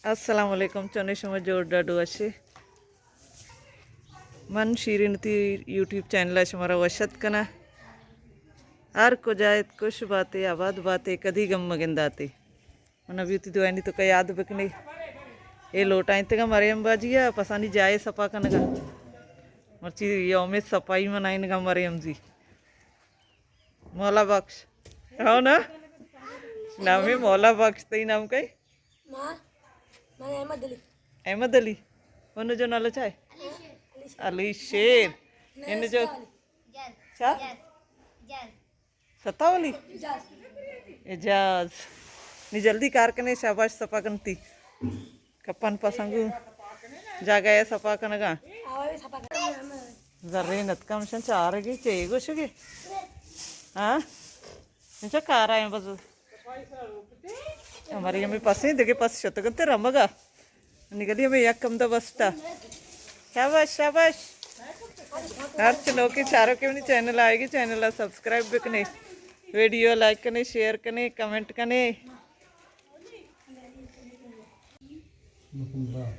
السلام علیکم، چونے شما؟ جوڑ ڈاڈو اشے؟ من شیرین تی یوٹیوب چینل ءَ شمارا وش اتک کناں۔ ہر کجا ات، خوش باتے، آباد باتے، کدی گم مگنداتے۔ من ابھی تی دوائنی تو کا یاد بکنے۔ اے لوٹائیں تگا مریم باجی ءَ پسانی جائے سپا کنگا۔ مرچی یوم صفائی منائینگا مریم جی۔ مولا بخش۔ ہو نا؟ نام ہے مولا بخش، تئی نام کئی؟ ما، من احمد علی۔ احمد علی۔ انو جو نالا چائے؟ علی شیر۔ علی شیر۔ انو جو؟ چا؟ ستا ولی؟ اجاز۔ اجاز۔ نی جلدی کار کنے، شاباش، سپا کنتی۔ کپن پسنگو۔ جاگہ ہے سپا کنگا۔ زرین اتکم شن چارگی، چے گوشگی؟ ہاں؟ انچا کار آئیں بس۔ ہماری ہمیں پسیں دگے پس شتگنتے رمگا۔ نگلی ہمیں یک کم دا بستا۔ شاباش، شاباش۔ ہر چنوکے چاروکے منی چینل آئے گی، چینل ءَ سبسکرائب بکنے، ویڈیو لائک کنے، شیئر کنے، کمنٹ کنے۔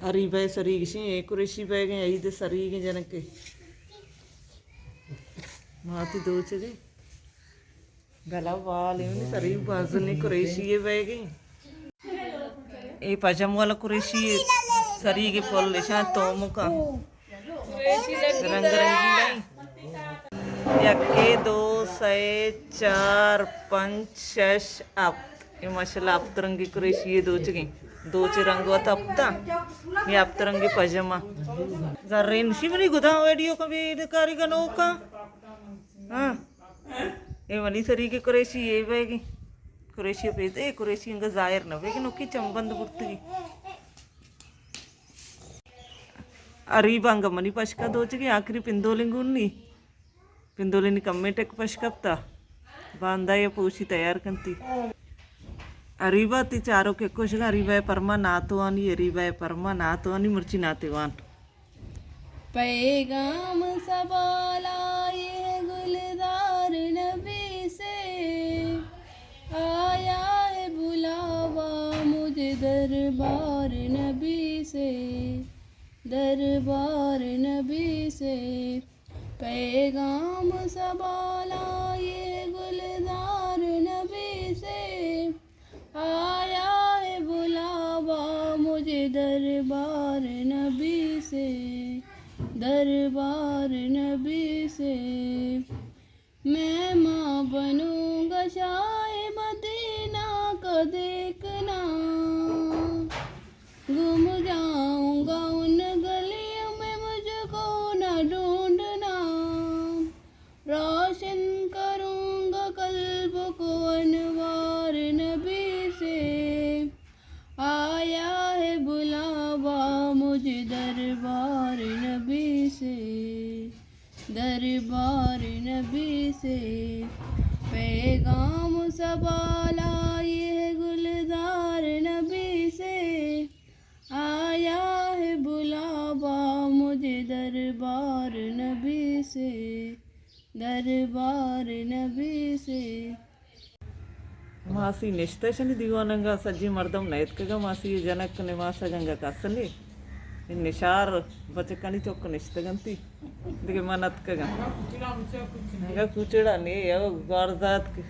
اریبہ سریگ شیں، اے قریشی بیگ ہیں، عید سریگ ہیں جنکے۔ ماتی دوچگے۔ گلا وال اے منی سری بازنی قریشی ءِ بیگ ایں۔ اے پجم والا قریشی ءِ سری کے پل اشاں تومکا۔ رنگ رنگی ایں۔ یکے، دو، سے، چار، پنچ، شش، ہپت۔ اے ماشاءاللہ ہپت رنگی قریشی ءِ دوچگیں۔ دوچ رنگ وت ہپتا۔ اے ہپت رنگی پجما۔ زرین شی منی گداں ویڈیو کا بھی کاری گنوکا۔ ہاں۔ اے منی سری کے قریشی اے بیگی۔ قریشی پیدا، اے قریشی انگا ظاہر نہ بیگی، نوکی چمبند برتگی۔ اریبہ انگا منی پشکا دوچگی، آخری پندولیں گونی۔ پندولینی کمیں ٹک پش کپتا۔ باندا یا پوشی تیار کنتی۔ اریبہ تی چارو کے کشگا، اریبہ پرما ناتوانی، اریبہ پرما ناتوانی مرچی ناتوان۔ پیغام سبالا یہ گلزار نبی سے، آیا ہے بلاوا مجھے دربار نبی سے، دربار نبی سے۔ پیغام سبالا یہ گلزار نبی سے، آیا ہے بلاوا مجھے دربار نبی سے، دربار نبی سے۔ میں ماں بنوں گا شاہ مدینہ کا دیکھنا، گم جاؤں گا ان گلیوں میں مجھ کو نہ ڈھونڈنا۔ روشن کروں گا قلب کو انوار نبی سے، آیا ہے بلاوا مجھے دربار نبی سے، دربار نبی سے۔ پیغام سبالا یہ گلزار نبی سے، آیا ہے بلاوا مجھے دربار نبی سے، دربار نبی سے۔ ماسی نشتہ شنی دیوان انگا سجی مردم نیتکگا، ماسی جنک نماسگ انگا کس نے۔ نشار بچکانی چک نشتگنتی۔ دگہ من اتکگاں۔ انگا کوچڑا نے، او گوارزات کے۔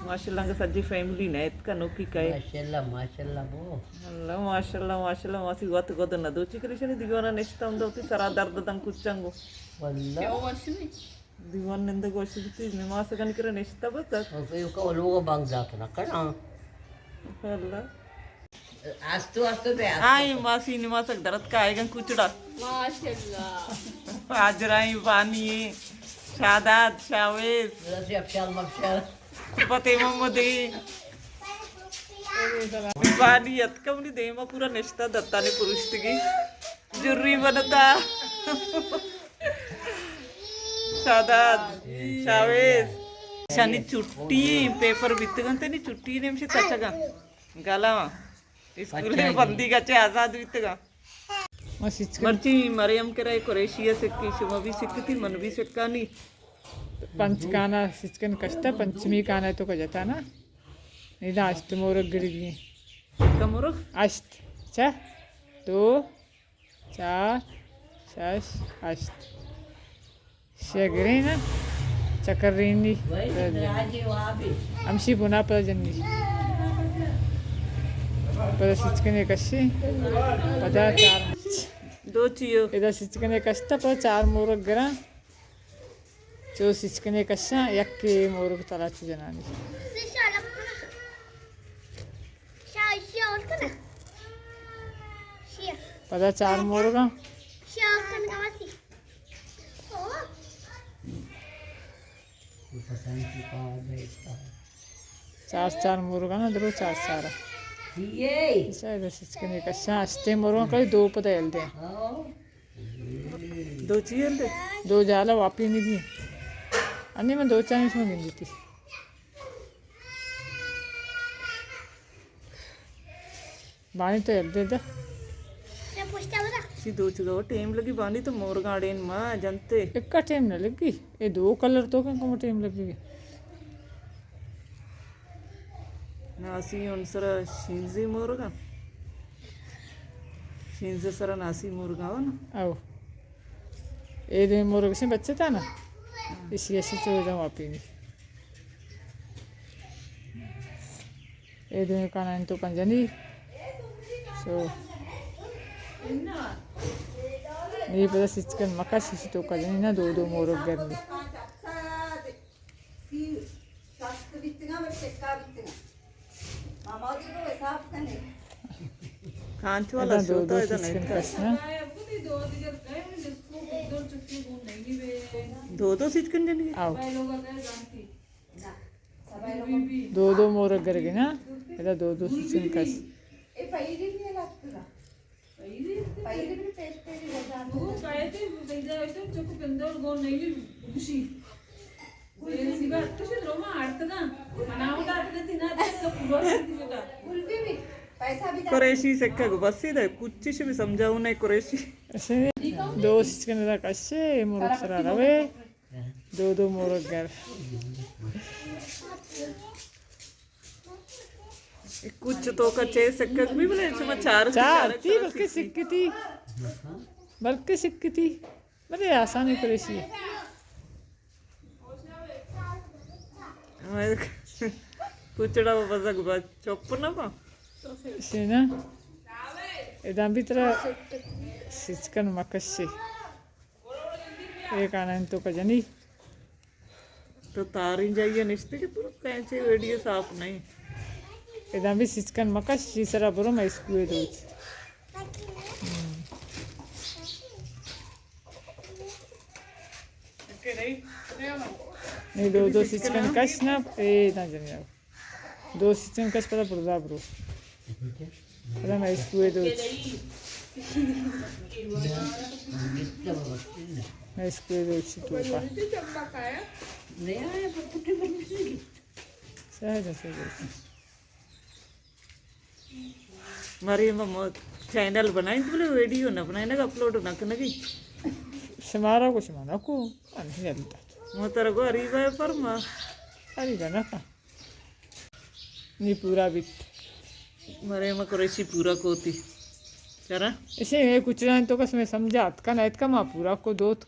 ماشاءاللہ، انگا سجی فیملی نیتکا، نوکی کئے۔ ماشاءاللہ، ماشاءاللہ بو۔ اللہ، ماشاءاللہ، ماشاءاللہ، ماسی وت گد نہ دوچی کریشنی دیوانا نشتہ ہم دوتی سرا درد دن کچنگو۔ واللہ۔ دیوان نندگ وش بیتی، نماسگانی کرا نشتہ بس۔ او کہ لوگ بانگ دات نہ کنا۔ اللہ۔ آستو آستو بے آستو۔ آئی ماسی نماسگ درد کا آئیگن کچڑا۔ ماشاءاللہ۔ حاجرائیں بانی، شاداد، شاویز۔ رضی افشال مفشال۔ پتے محمدی۔ بانی اتکا منی دیما پورا نشتہ دتانی پروشتگی۔ جری بنتا۔ شاداد، شاویز۔ شانی چھٹی پیپر بیتگن تنی چھٹی نیمشی تچگا۔ گالا اسکول بندی گچے آزاد بیتگا۔ مرچی مریم کرا قریشی سکی، شما بھی سکتی، من بھی سکانی۔ پنچ کانا سچکن کشتا، پنچمی کانا تو کجتا نا؟ ادا اشت مورگ گڑگی۔ کمرو؟ اشت۔ چہ دو، چار، شش، ہشت۔ شے گرین ءَ چکر رینی۔ ہمشی بنا پدا جنی۔ پدا سچکنے کشی۔ پدا چار۔ دو چیو۔ ادا سچکنے کشتا، پدا چار مورگ گراں۔ چو سچکنے کشاں، یکے مورگ تلاچ جنانی۔ پدا چار مورگاں۔ چار چار مورگاں نا، درو چار چار۔ اچھا، ادا سچکنے کشاں، ہشتے مورگاں کئی دو پدا یل دیں۔ دو چی یل دے؟ دو جالا واپی نی دی۔ انی من دو چانی شما گندی تی۔ بانی تو یل دے دا۔ چی دو چی دو ٹیم لگی بانی تو مورگاں اڑین ما جنتے۔ اکا ٹیم نہ لگی۔ اے دو کلر تو کن کم ٹیم لگی۔ ناسی ان سرا شینزی مورگا۔ شینزی سرا ناسی مورگا ہو نا۔ او۔ اے دے مورگ سے بچے تا نا۔ اسی اسی چو دم واپی نی۔ اے دوئیں کانانی توکا جنی۔ سو۔ نی پدا سچکن مکش، اسی توکا جنی نا، دو دو مورگ گرنی۔ کانچ والا ادا دو شوتا دو ادا سچکن نیتا۔ کش نا۔ دو دو سچکن جنی۔ آؤ۔ دو دو مورگ گرگی نا، ادا دو دو سچن کش۔ قریشی سکگ بس دا، کچھ شی بھی سمجھاؤ نہیں قریشی۔ دو سچن ادا کشے، مورگ سرا روے۔ دو دو مورگ گر۔ کچھ توکا چے سکگ بھی بلے شما چار چار تی بلکہ سکتی۔ بلکہ سکتی۔ بلے آسانی قریشی۔ کچڑا بزگ با چپ نہ با۔ شینا۔ ادان بھی ترا سچکن مکشی۔ اے کانانی توکا جنی۔ تو تاریں جائی نشتے کہ پورا کینچے ویڈیو صاف نہیں۔ ادان بھی سچکن مکش، شی سرا برو میں اسکوے دوچ۔ نی دو دو سچکن کش نا، اے نا جنی۔ دو سچن کش پدا برزا برو۔ پدا میں اسکوے دوچ۔ میں اسکوے دوچ تو کا۔ سہج سہج۔ مریم مو چینل بنائیں تو بلے ویڈیو نہ بنائیں، نہ اپلوڈ نہ کنگی۔ شمارا کو شما نہ کو، انہی الدا۔ مو ترا گو اریبا فرما۔ اریبا نہ کا۔ نی پورا بیت۔ مرے ما قریشی پورا کوتی۔ چرا؟ اسے اے کچران تو کس میں سمجھات کن ایت کا ما پورا کو دوت۔